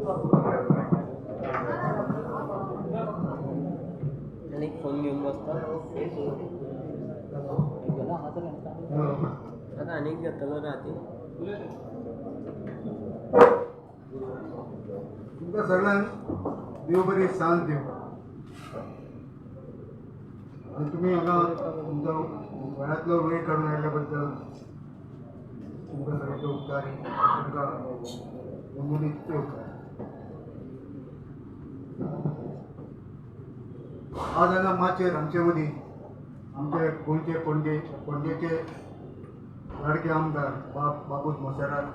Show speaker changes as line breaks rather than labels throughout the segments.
आनी फोन घेवन बसता आतां आनीक घेतलो राती.
तुमकां सगळ्यांक देव बरी सांज दिवं. आनी तुमी हांगा तुमचो वेळांतलो वेळ काडून आयिल्ल्या बद्दल तुमकां सगळ्यांचे उपकारी, तुमकां नंदुनीचे उपकार. आज हांगा माचयेर आमचे मदीं आमचे गोंयचे पणजे पणजेचे लाडके आमदार बाब बाबूश मोन्सेरात,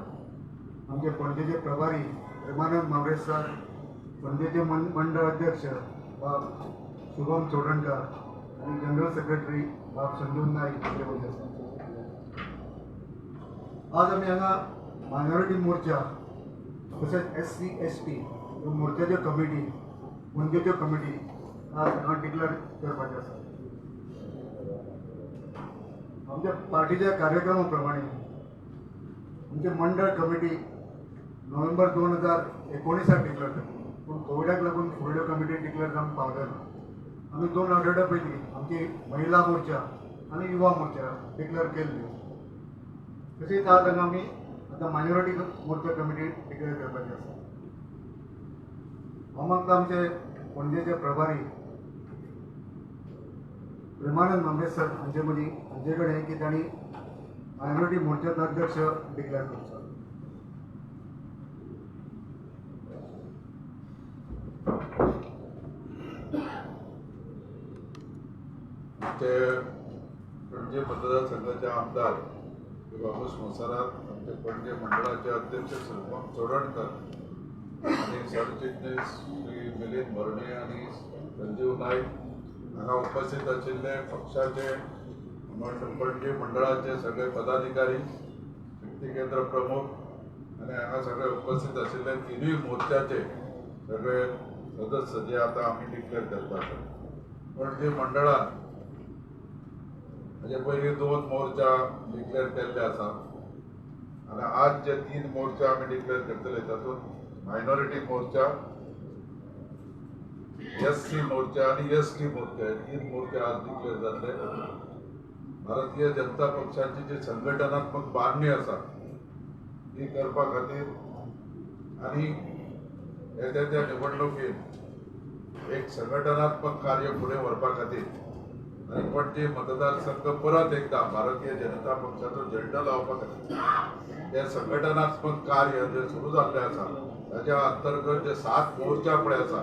आमचे पणजेचे प्रभारी प्रेमानंद मावरेश सर, पणजेचे मंडळ अध्यक्ष बाब शुभम चोडणकर आनी जनरल सेक्रेटरी बाब संजीव नाईक हांचे मदीं आसा. आज आमी हांगा मायनॉरिटी मोर्चा तशेंच SC ST मोर्चाच्यो कमिटी, पणजेच्यो कमिटी आज हांगा डिक्लेअर करपाचे आसा. आमच्या पार्टीच्या कार्यक्रमा प्रमाणे आमचे मंडळ कमिटी नोव्हेंबर 2019 डिक्लेअर केली, पूण कोविडाक लागून फुडल्यो कमिटी डिक्लेअर जावंक पावले ना. आमी 2 आठवड्या पयलीं आमची महिला मोर्चा आनी युवा मोर्चा डिक्लेअर केल्ल्यो. तशीच आज हांगा आमी आतां मायनॉरिटी मोर्चा कमिटी डिक्लेअर करपाची आसा. हांव मागता आमचे पणजेचे प्रभारी प्रेमानंद मामरे सर हांचे मदीं हांचे कडेन की तांणी मायनॉरिटी मोर्चाचो अध्यक्ष डिक्लेअर करचो.
आमचे पणजे मतदारसंघाचे आमदार बाबूश मोन्सेरात, आमचे पणजे मंडळाचे अध्यक्ष शुभम चोडणकर आनी सरचिटणीस श्री मिलिंद भरणे आनी संजीव नाईक हांगा उपस्थित आशिल्ले पक्षाचे पणजे मंडळाचे सगळे पदाधिकारी, शक्ती केंद्र प्रमुख आनी हांगा सगळे उपस्थित आशिल्ले तिनूय मोर्चाचे सगळे सदस्य जे आतां आमी डिक्लेअर करता आसात. पणजे मंडळान हाजे पयलीं 2 मोर्चा डिक्लेअर केल्ले आसा आनी आज जे 3 मोर्चा आमी डिक्लेअर करतले तातूंत मायनॉरिटी मोर्चा, SC मोर्चा आनी ST मोर्चा हे 3 मोर्चे आज डिक्लेअर जातले. भारतीय जनता पक्षाची जी संघटनात्मक बांधणी आसा ती करपा खातीर आनी येत्या त्या निवडणुकेत एक संघटनात्मक कार्य फुडें व्हरपा खातीर आनी पणजे मतदारसंघ परत एकदा भारतीय जनता पक्षाचो झेंडो लावपा खातीर हे संघटनात्मक कार्य जे सुरू जाल्लें आसा ताच्या अंतर्गत जे 7 मोर्चा पळय आसा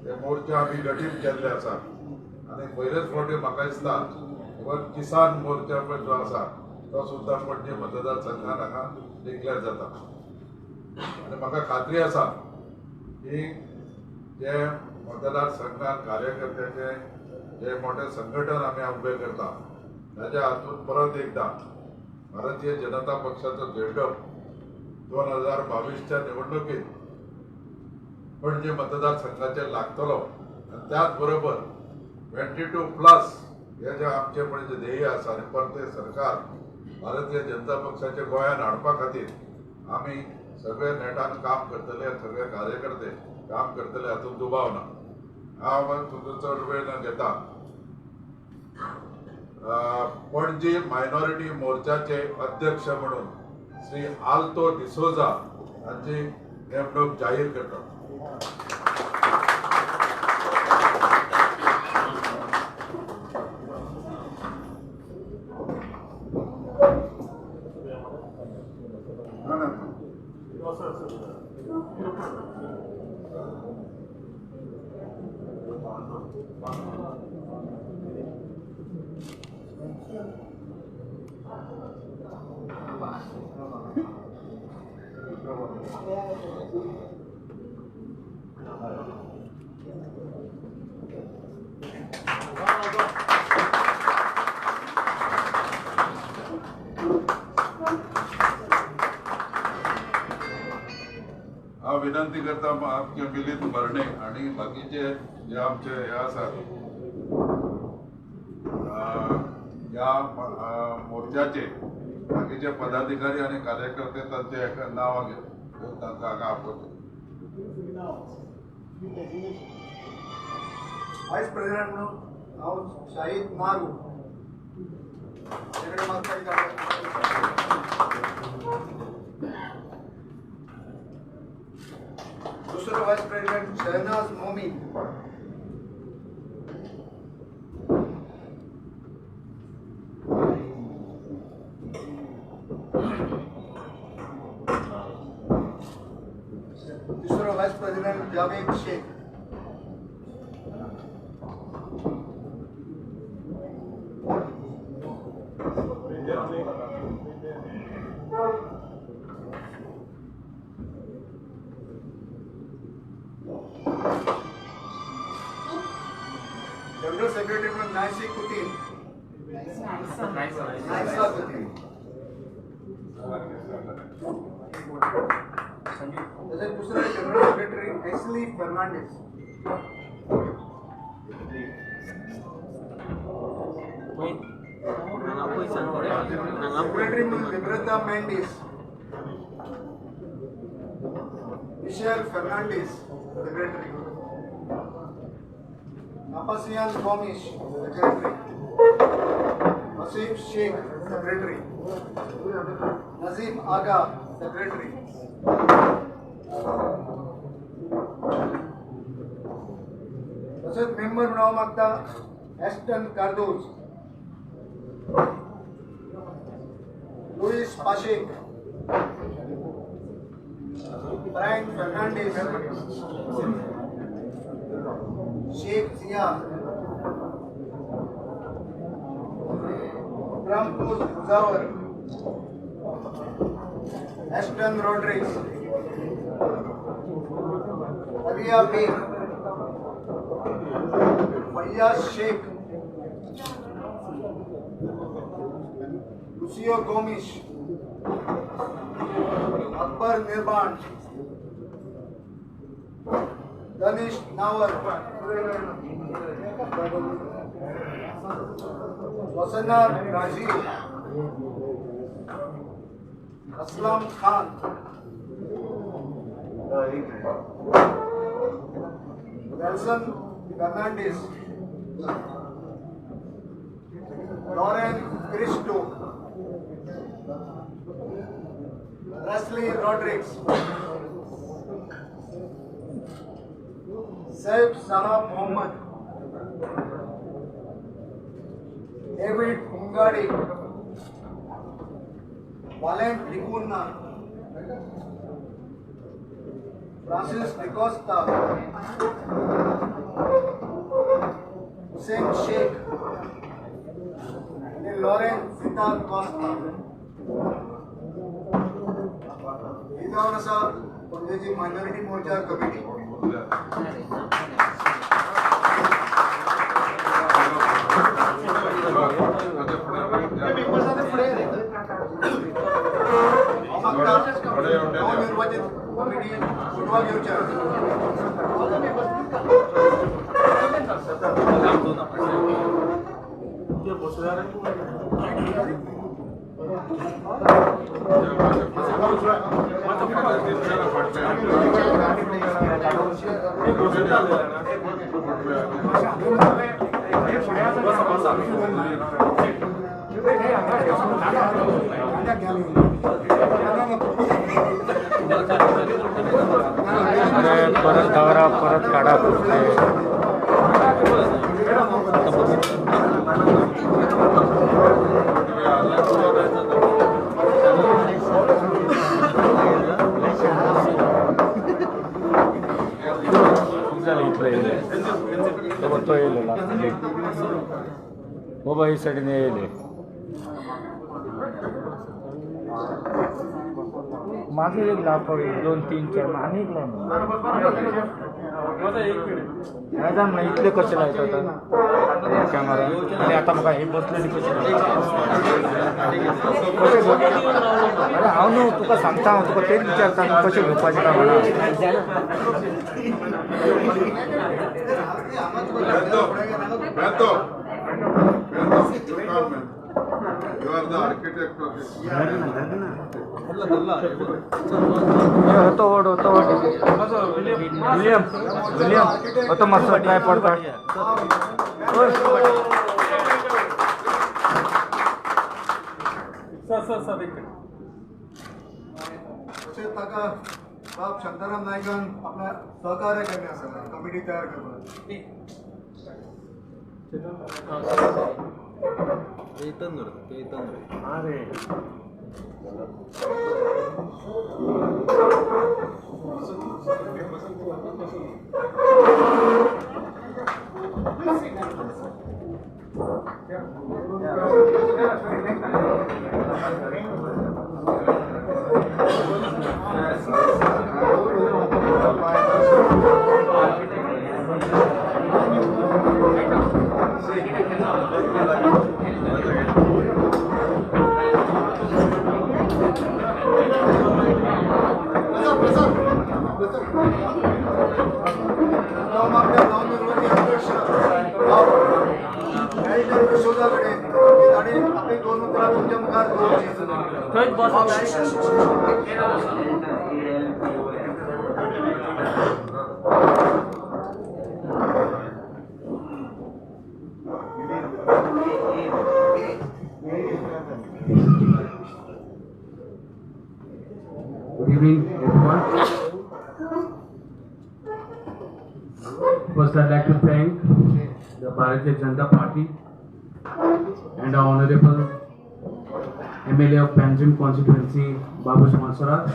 ते मोर्चा आमी गठीत केल्ले आसा. आनी पयलेच फावटी म्हाका दिसता इवन किसान मोर्चा पळय जो आसा तो सुद्दां पणजे मतदारसंघान हांगा डिक्लेअर जाता. आनी म्हाका खात्री आसा की जे मतदारसंघान कार्यकर्त्याचे जे मोठे संघटन आमी उबें करता ताच्या हातूंत परत एकदा भारतीय जनता पक्षाचो झेंडो 2022च्या निवडणुकेत पणजे मतदारसंघाचेर लागतलो. आनी त्याच बरोबर 22+ हे जे आमचे पळय जे ध्येय आसा आनी परते सरकार भारतीय जनता पक्षाचे गोंयान हाडपा खातीर आमी सगळे नेटान काम करतले आनी सगळे कार्यकर्ते काम करतले हातूंत दुबाव ना. हांव तुमचो चड वेळ न घेता पणजी मायनॉरिटी मोर्चाचे अध्यक्ष म्हणून श्री आल्तो डिसोजा हांची नेमणूक जाहीर करता. हांव विनंती करता आमचे मिलिंद भरणे आनी बाकीचे जे आमचे हे आसात ह्या मोर्चाचे बाकीचे पदाधिकारी आनी कार्यकर्ते तांचे नांव घेवन तांकां हांगा आपोवचें.
व्हायस प्रेसिडेंट म्हणून हांव शाहीद मारू. ताचे कडेन. दुसरो व्हायस प्रेसिडेंट शहनाज मोमीन. तिसरो vice president Javed Shaikh. General secretary म्हणून नायसी कुटीन, नायसा कुटीन. तसेच दुसरे जनरल सेक्रेटरी एस्ली फर्नांडिस. सेक्रेटरी म्हणून Librata Mendes, Michelle Fernandes secretary, Napasian Gomes secretary, Wasim Shaikh secretary, Najim Aga secretary. तसेच मेंबर म्हणून हांव मागता Aston Cardozo, Luis Pacheco, Frank Fernandes, Sheikh Zia, Rampoz Mujawar, Aston Rodrigues, Aliya Baig, Faiyaz Sheikh, Lucio Gomes, Akbar Nirban, Danish Nawar, Vasana Rajiv, Aslam Khan, Nelson Fernandes, Lauren Cristo, Wesley Rodrigues, Saif Sahab Mohammad, David Hungadi, Valent D'Cunha, Francis D'Costa, Hussain Sheikh आनी Lauren Sita Costa. ही जावन आसा पणजेची minority मोर्चा committee. नवनिर्वाचित committee उठवा घेवच्या.
परत दवरा परत काढा पुरते. तो येईल बाबा ही साईडने येईल. माझं एक लाख 1 2 3 4 आणि एक लाख नाही. इथले कसे लायत आता कॅमेरा आणि आता म्हाका हे बसलेली कशी कशें. अरे हांव न्हू तुका सांगता, हांव तुका तेच विचारता कशें घेवपाचें काय म्हणा.
You are are the architect of this.
होतो ओढ होतो ओढ विलियम विलियम होतो मस्त ट्रायपॉड काढ.
तशेंच ताका बाब शांताराम नायकान आपल्या सहकार्य केल्लें आसा कमिटी तयार करपाक. नवनिर्वाचित अध्यक्ष बाब डिसोजा कडेन तांणी आपली दोन उतरां तुमच्या मुखार दवरची.
थंयच बस.
Good evening, everyone. First, I'd like to thank the Bharatiya Janata Party and our Honorable MLA of Panjim constituency, Babush Monserrate,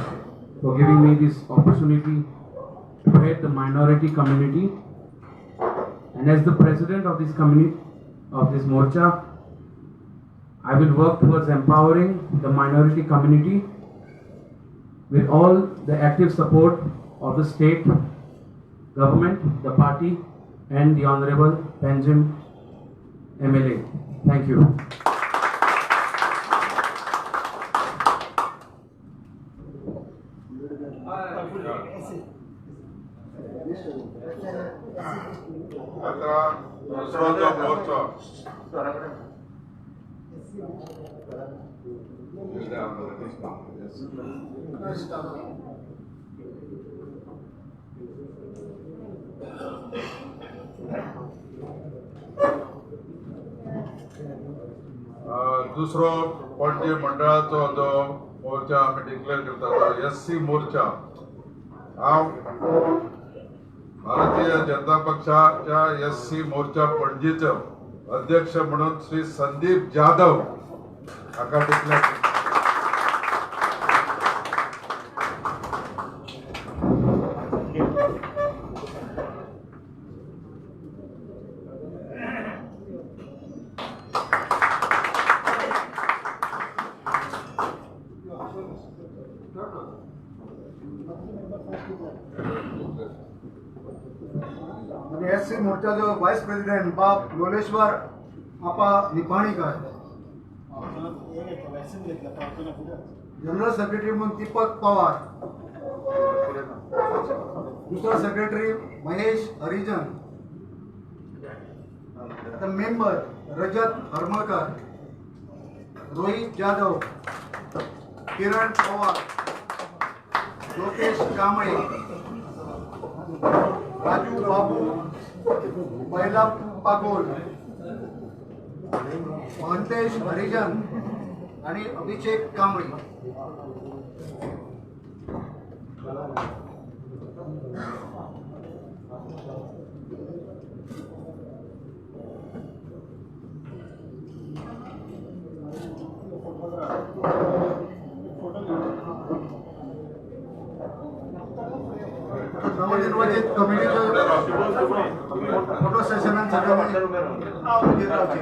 for giving me this opportunity to head the minority community. And as the president of this community, of this Morcha, I will work towards empowering the minority community with all the active support of the state government, the party, and the Honorable Panjim MLA. Thank you.
आता दुसरो जो मोर्चो दुसरो पणजे मंडळाचो जो मोर्चा आमी declare करता तो एस सी मोर्चा. हांव भारतीय जनता पक्षाच्या एस सी मोर्चा पणजीचो अध्यक्ष म्हणून श्री संदीप जाधव हाका डिक्लेअर.
आणि एस सी मोर्चाचो व्हायस प्रेसिडेंट बाब लोलेश्वर आपा निपाणीकर, जनरल सेक्रेटरी म्हणून दीपक पवार, दुसरा सेक्रेटरी महेश हरिजन, आता मेंबर रजत हरमलकर, रोहित जाधव, किरण पवार, लोकेश कांबळे, राजू बाबू बैला पागोल, महंतेश हरिजन आणि अभिषेक कांबळी. नवनिर्वाचित कमिटीचो फोटो सेशनान सगळ्यांनी उबीर रावचें.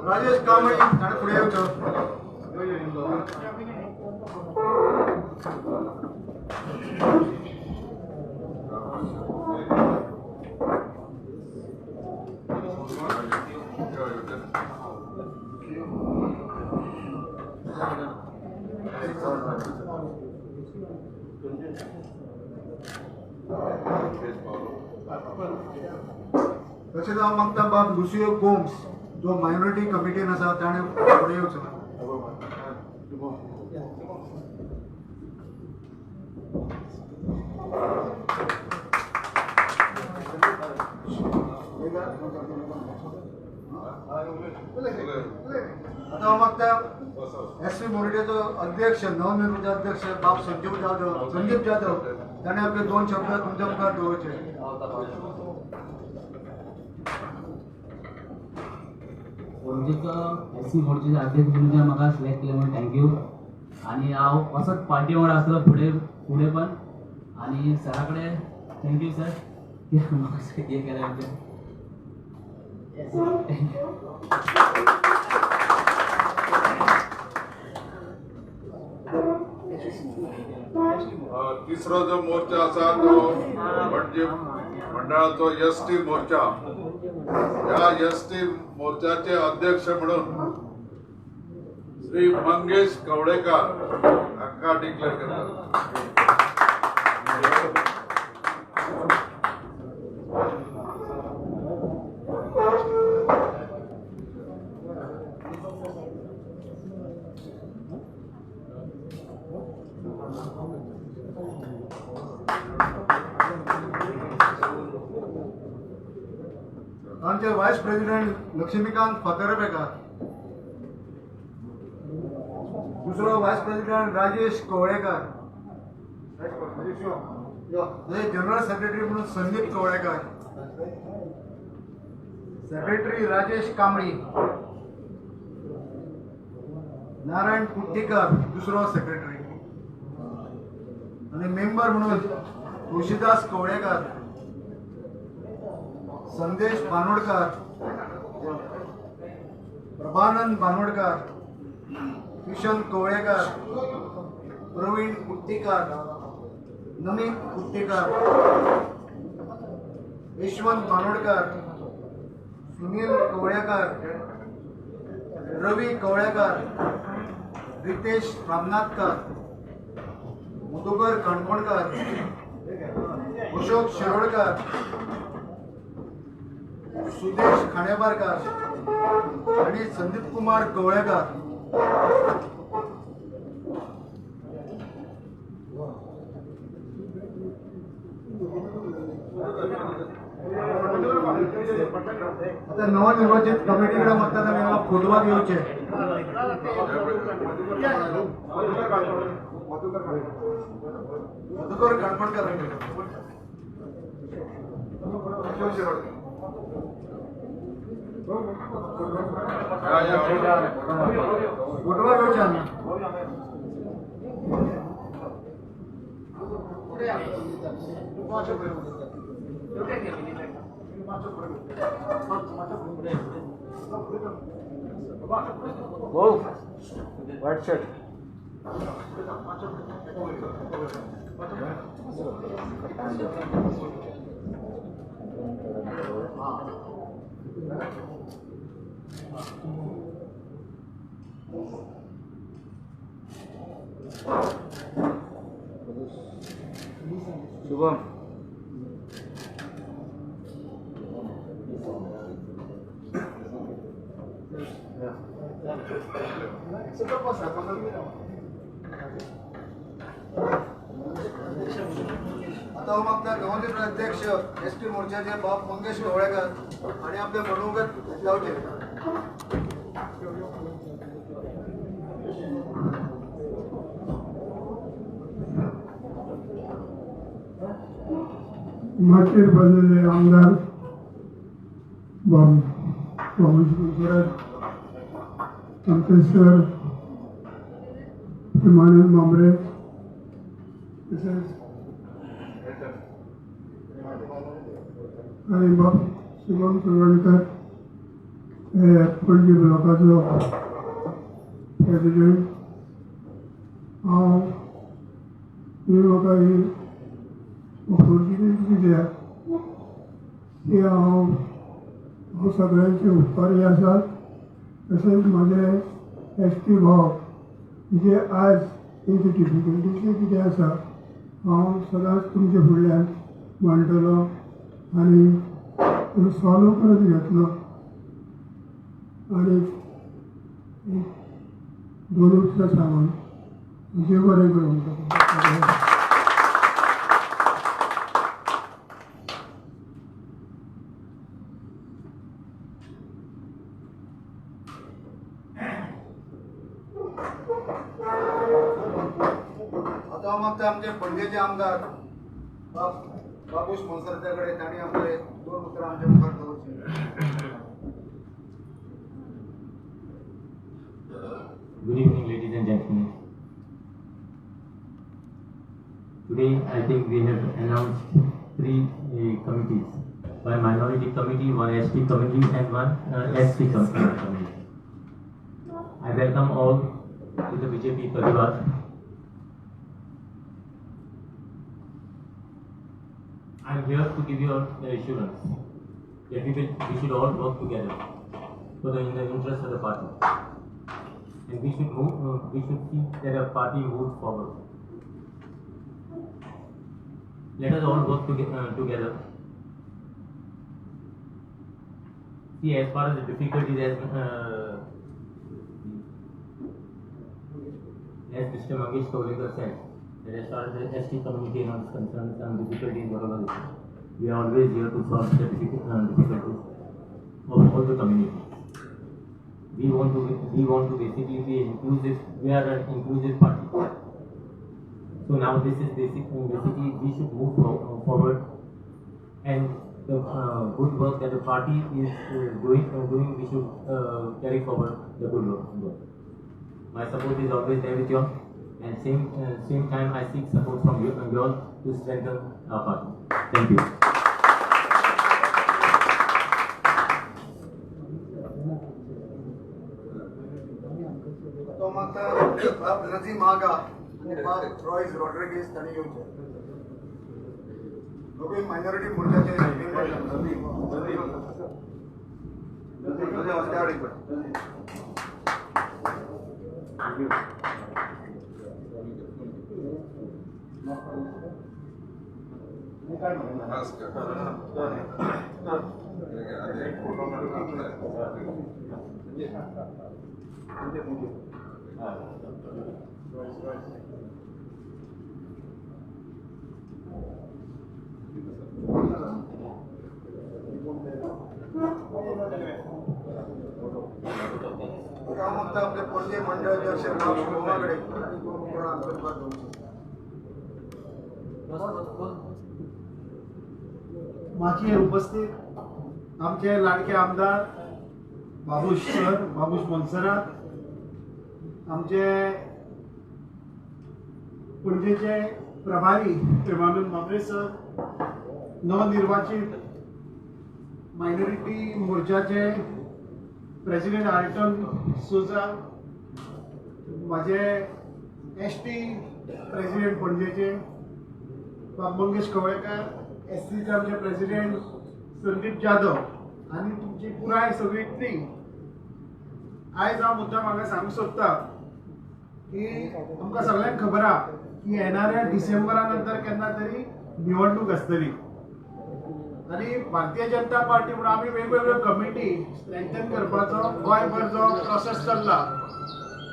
राजेश कांबळी ताणें फुडें येवचो. तशेंच हांव मागता बाब लुसियो गोम्स जो मायनॉरिटी कमिटीन आसा ताणें फुडें येवचो. आतां हांव मागता एस सी मोर्चाचो अध्यक्ष, नवनिर्वाचित अध्यक्ष बाब संजीव जाधव, संदीप जाधव ताणें आपले दोन शब्द तुमच्या मुखार दवरचे.
पणजेचो एस सी मोर्चाचे अध्यक्ष म्हणून म्हाका सिलेक्ट केले म्हणून thank you. आनी हांव असोच पार्टी वांगडा आसतलो फुडें फुडें पण. आनी सरा कडेन thank you sir, म्हाका हें केलें आमचें. Thank you.
तिसरो जो मोर्चा आसा तो पणजे मंडळाचो एस टी मोर्चा. ह्या एस टी मोर्चाचे अध्यक्ष म्हणून श्री मंगेश कवळेकर हांकां डिक्लेअर करतात.
आमचे व्हायस प्रेसिडेंट लक्ष्मीकांत फातर्पेकार, दुसरो vice president Rajesh Kavlekar, general secretary म्हणून संदीप कवळेकर, सेक्रेटरी राजेश कांबळी, नारायण कुट्टीकर दुसरो सेक्रेटरी, आणि मेंबर म्हणून तुळशीदास कवळेकर, संदेश बानोडकर, प्रभानंद बानोडकर, किशन कवळेकर, प्रवीण कुट्टीकर, नमीत कुट्टीकर, यशवंत बानोडकर, सुनील कवळेकर, रवी कवळेकर, रितेश रामनाथकर, मधुकर काणकोणकर, अशोक शिरोडकर, सुदेश खांडेपारकर आणि संदीप कुमार गवळेकर. आता नवनिर्वाचित कमिटीकडे मागता फोटवा घेवचे. मधुकर काणकोणकर, फोटवा घेवचे आमी.
White shirt. Shubham.
आता हांव मागता नवनिर्वाचित अध्यक्ष एस टी मोर्चाचे बाब मंगेश कवळेकर आणि आपले मनोगत लावचे.
माचयेर बसलेले आमदार बाब बाबूश परत आमचे सर प्रेमानंद म्हांबरे, तशेंच आणि बाब शुभम चोडणकर, हे पणजी ब्लॉकाचो प्रेसिडेंट. हांव तुमी म्हाका ही ऑपॉर्चुनिटी दिल्या की हांव हांव सगळ्यांचे उपकारी आसा. तशेंच म्हजे एस टी भाव जे आज तेंची डिफिकल्टी जे कितें आसा, हांव सदांच तुमचे फुडल्यान मांडटलो आनी तो सॉल्व करून घेतलो. आनी एक दोन उतरां सांगून देव बरें करूं तुमकां.
आतां हांव मागता आमचे पणजेचे आमदार बाब बाबूश मोन्सेराता कडेन, तांणी आपले दोन उतरां आमच्या मुखार दवरची.
Good evening, ladies and gentlemen. Today, I think we have announced three committees. One minority committee, one ST committee, and one SC committee. I welcome all to the BJP Parivar. I am here to give you all the assurance that we should all work together in the interest of the party. And we should see that our party moves forward. Let us all work together. See, as far as the difficulties, as Mr. Mangesh Kavlekar said, that as far as the ST community and all is concerned, some difficulties, whatever it is, we are always here to solve the difficulties of all the communities. We want to basically be inclusive. We are an inclusive party. So now this is basically we should move forward, and the good work that the party is doing, we should carry forward the good work. My support is always there with you all, and same time I seek support from you all to strengthen our party. Thank you.
तो मागता बाब नजीम आगा आनी बाब Royce Rodrigues, तांणी येवचे. दोगूय minority मोर्चाचे. नजीम, नजीम, नजीम, त्या कडेन.
मास्क एक फोटो काढून.
आता हांव मागता आपले पणजे मंडळ अध्यक्ष बाब शुभमा कडेन, तांणी दोन उतरां आमच्या मुखार दवरची.
माचयेर उपस्थित आमचे लाडके आमदार बाबूश सर, बाबूश मोन्सेरात, आमचे पणजेचे प्रभारी प्रेमानंद म्हांबरे सर, नवनिर्वाचित मायनॉरिटी मोर्चाचे प्रेसिडेंट आर्टन सोजा, माझे एस टी प्रेसिडेंट पणजेचे बाब मंगेश कवळेकर, एस सीचे आमचे प्रेसिडेंट संदीप जाधव आनी तुमची पुराय सगळी टीम. आयज हांव मुद्दाम हांगा सांगूंक सोदता की आमकां सगळ्यांक खबर आहा की येणाऱ्या डिसेंबरा नंतर केन्ना तरी निवडणूक आसतली आनी भारतीय जनता पार्टी म्हणून आमी वेगवेगळ्यो कमिटी स्ट्रेंथन करपाचो गोंयभर जो प्रोसेस चल्ला,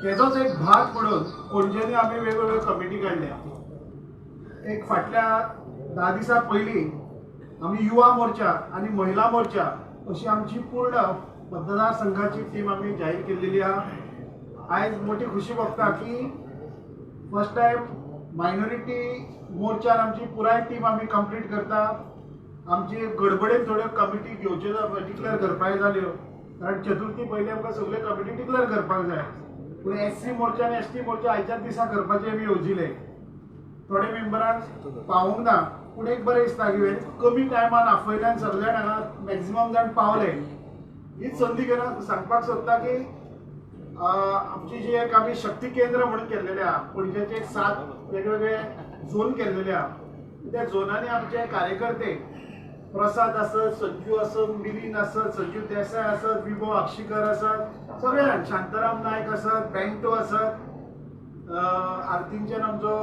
तेजोच एक भाग म्हणून पणजेनी आमी वेगवेगळ्यो कमिटी काडल्या. एक फाटल्या 10 दिसां पयलीं आमी युवा मोर्चा आनी महिला मोर्चा अशी आमची पूर्ण मतदारसंघाची टीम आमी जाहीर केलेली आहा. आयज मोठी खुशी भोगता की फर्स्ट टायम मायनॉरिटी मोर्चान आमची पुराय टीम आमी कंप्लीट करता. आमची गडबडीन थोड्यो कमिटी घेवच्यो, डिक्लेअर करपाक जाल्यो, कारण चतुर्थी पयलीं आमकां सगल्यो कमिटी डिक्लेअर करपाक जाय. पूण एस सी मोर्चा आनी एस टी मोर्चा आयच्याच दिसा करपाचें आमी येवजिलें. थोडे मेंबरांक पावूंक ना. पूण एक बरें दिसता की कमी टायमान आपयल्यान सगळे जाण हांगा मॅक्झिमम जाण पावले. हीच संदी घेवन सांगपाक सोदता की आमची जी एक आमी शक्ती केंद्र म्हणून केल्लेले आहा पणजेचे एक 7 वेगवेगळे झोन केल्लेले आहा. त्या झोनांनी आमचे कार्यकर्ते प्रसाद आसत, संजू आसत, मिलिंद आसत, संजू देसाय आसत, विभव आक्षीकर आसत, सगळे जाण शांताराम नायक आसत, बँटो आसत, आरतींच्यान आमचो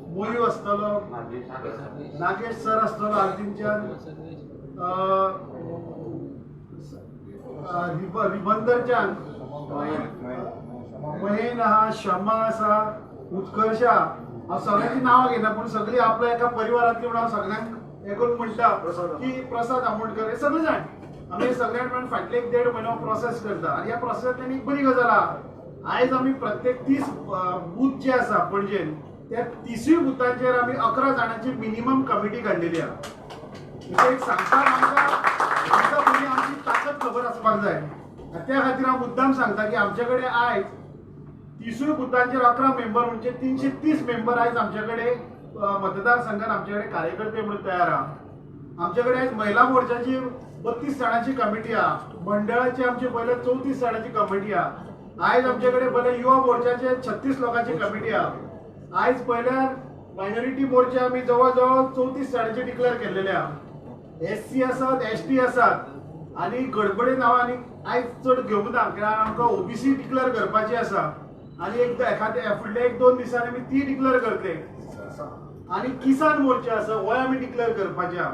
मोयू आसतलो, नागेश सर आसतलो, आरतींच्यान रिबंदरच्यान महेन आहा, शमा आसा, उत्कर्ष आहा. हांव सगळ्यांची नांवां घेना पूण सगळीं आपल्या एका परिवारांतली म्हणून हांव सगळ्यांक हें करून म्हणटा की प्रसाद आमोणकर हे सगळे जाण आमी सगळ्यां मेळून फाटले 1-1.5 म्हयनो प्रोसेस करता. आनी ह्या प्रोसेसांतल्यान एक बरी गजाल आहा, आयज आमी प्रत्येक 30 बूथ जे आसा पणजेन त्या 30 बुथांचेर आमी 11 जाणांची मिनिमम कमिटी काडलेली आहा. म्हणजे एक सांगता आमकां पयलीं आमची ताकद खबर आसपाक जाय. त्या खातीर हांव मुद्दाम सांगता की आमचे कडेन आयज 30 बुथांचेर 11 मेंबर म्हणजे 330 मेंबर आयज आमचे कडेन मतदारसंघात आमचे कडेन कार्यकर्ते म्हणून तयार आहा. आमचे कडेन आयज महिला मोर्चाची 32 जाणांची कमिटी आहा, मंडळाची आमची पयले 34 जाणांची कमिटी आहा, आयज आमचे कडेन पयले युवा मोर्चाचे 36 लोकांची कमिटी आहा, आयज पयल्यार मायनॉरिटी मोर्चा आमी जवळ जवळ 34 जाणांचे डिक्लेअर केल्लेले आहा. एस सी आसात, एस टी आसात आनी गडबडीन हांव आनी आयज चड घेवंक ना कित्याक आमकां ओबीसी डिक्लेअर करपाची आसा आनी एखाद्या फुडल्या 1-2 दिसांनी आमी ती डिक्लेअर करतले. आनी किसान मोर्चा आसा होय आमी डिक्लेअर करपाचे आहा.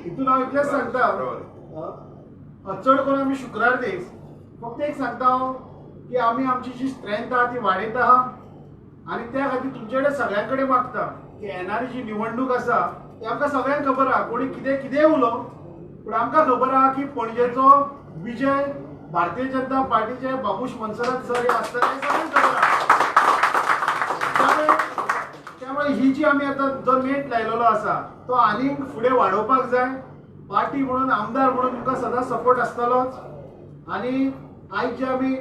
हितून हांव इतलेंच सांगता, चड करून आमी शुक्रार दीस फक्त एक सांगता हांव की आमी आमची जी स्ट्रेंथ आहा ती वाडयता आहा आनी त्या खातीर तुमचे कडेन सगळ्यां कडेन मागता की येणारी जी निवडणूक आसा ती आमकां सगळ्यांक खबर आहा, कोणी कितें कितेंय उलोवं पूण आमकां खबर आहा की पणजेचो विजय भारतीय जनता पार्टीचे बाबूश मोन्सेरात सर हे आसतले हें सगळ्यांक खबर आहा. त्यामुळे ही जी आमी आतां जो नेट लायलेलो आसा तो आनीक फुडें वाडोवपाक जाय. पार्टी म्हणून आमदार म्हणून तुमकां सदांच सपोर्ट आसतलोच. आनी आयज जे आमी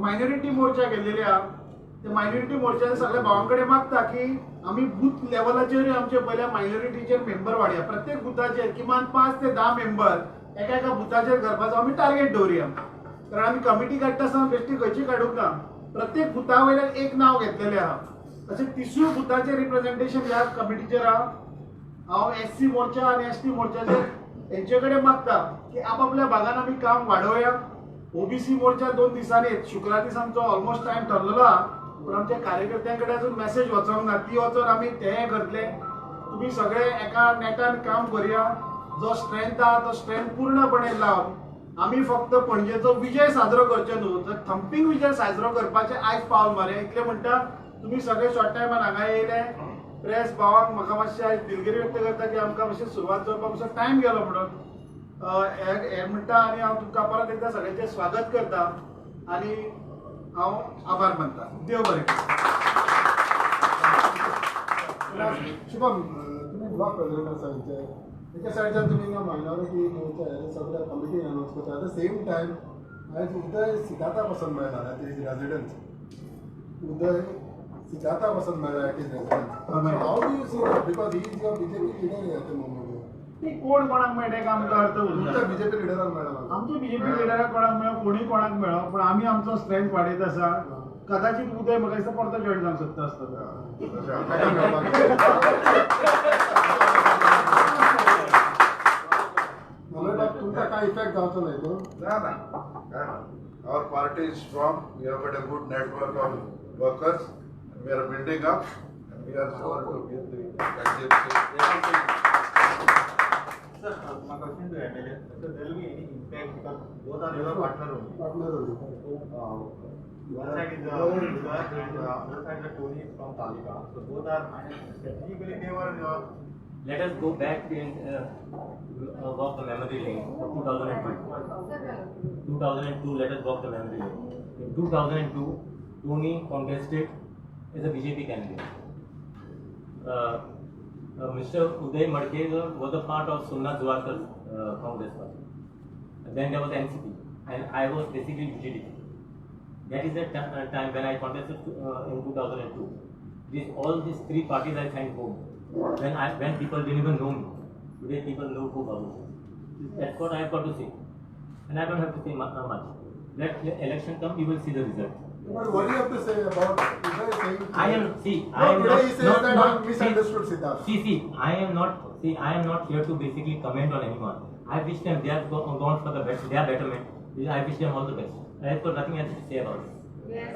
मायनॉरिटी मोर्चा केल्लेली आहा त्या मायनॉरिटी मोर्चान सगळ्या भावां कडेन मागता की आमी बूथ लेवलाचेरूय आमचे पयल्या मायनॉरिटीचेर मेंबर वाडया. प्रत्येक बुथाचेर किमान 5 ते 10 मेंबर एका एका बुथाचेर करपाचो आमी टार्गेट दवरुया. कारण आमी कमिटी काडटा आसतना बेश्टी खंयची काडूंक ना, प्रत्येक बुथा वयल्यान एक नांव घेतलेलें आहा. तशें 30 बुथाचेर रिप्रेझेंटेशन ह्या कमिटीचेर आहा. हांव एस सी मोर्चा आनी एस टी मोर्चाचेर हेंचे कडेन मागता की आपापल्या भागान आमी काम वाडोवया. ओबीसी मोर्चा 2 दिसांनी शुक्रार दीस आमचो ऑलमोस्ट टायम ठरलेलो आहा पूण आमच्या कार्यकर्त्यां कडेन अजून मॅसेज वचोंक ना, ती वचोन आमी तें करतले. तुमी सगळे एका नेटान काम करुया, जो स्ट्रेंथ आहा तो स्ट्रेंथ पूर्णपणे लावन आमी फक्त पणजेचो विजय साजरो करचो न्हू तर थंपींग विजय साजरो करपाचें आयज पावल मारया. इतलें म्हणटा तुमी सगळे शॉर्ट टायमान हांगा येयले. प्रेस भावांक म्हाका मातशें आयज दिलगिरी व्यक्त करता की आमकां मातशें सुरवात जावपाक मातसो टायम गेलो म्हणून हें म्हणटा. आनी हांव तुमकां परत एकदां सगळ्यांचें स्वागत करता आनी हांव आभार मानता. देव बरें करूं.
शुभम, तुम्ही ब्लॉक प्रेसिडेंट आसा हेंचे, एका सायडच्यान तुमी मायनॉरिटी मोर्चा हे सगळ्या कमिटी अनावन्स करता, एट the same time आयज उदय सिद्धार्था पसून मेळ्ळा एट his residence. उदय सिद्धार्था पसून मेळ्ळा at his residence. How do you see that? Because he is your BJP leader at the moment.
कोण कोणाक मेळटा काय आमकां अर्थ उरना.
बीजेपी लिडराक मेळ्ळा,
आमचे बीजेपी लिडराक कोणाक मेळो, कोणूय कोणाक मेळो, पूण आमी आमचो स्ट्रेंथ वाडयत आसा. कदाचित उदय म्हाका दिसता परतो जॉयन जावंक शकता आसतलो.
तुमकां काय इफेक्ट जावचो न्हय तो?
ना ना, our party is strong, we have got a good network of workers, we are building up and we are sure to win the championship.
Sir, my question to MLA, so there will be any impact because both are your partner only.
Partner only.
So, one side is the Gujarat and the other side the Tony is from Talika. So both are strategically they were.
Let us go back in walk the memory lane of 2002. 2002, let us walk the memory lane. In 2002, Tony contested as a BJP candidate. Mr. Uday Madke was a part of Somnath Zuarkar's Congress party. And then there was NCP, and I was basically UGDP. That is the time when I contested in 2002. All these three parties I thank home. When people didn't even know me. Today people know who Babu is. That's what I have got to say. And I don't have to say much. Let the election come, you will see the result.
But what do you have to say about Uday saying?
I am see.
No,
I am
today
not,
he says
not,
that
not,
I misunderstood Siddharth.
See, I am not. See, I am not here to basically comment on anyone. I wish them they have gone for the best, their betterment. I wish them all the best. I have got nothing else to say about it.
Yes.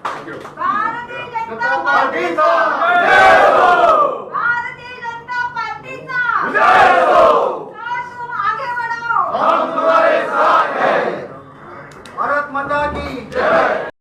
Thank you.
Bharatiya Janata Party.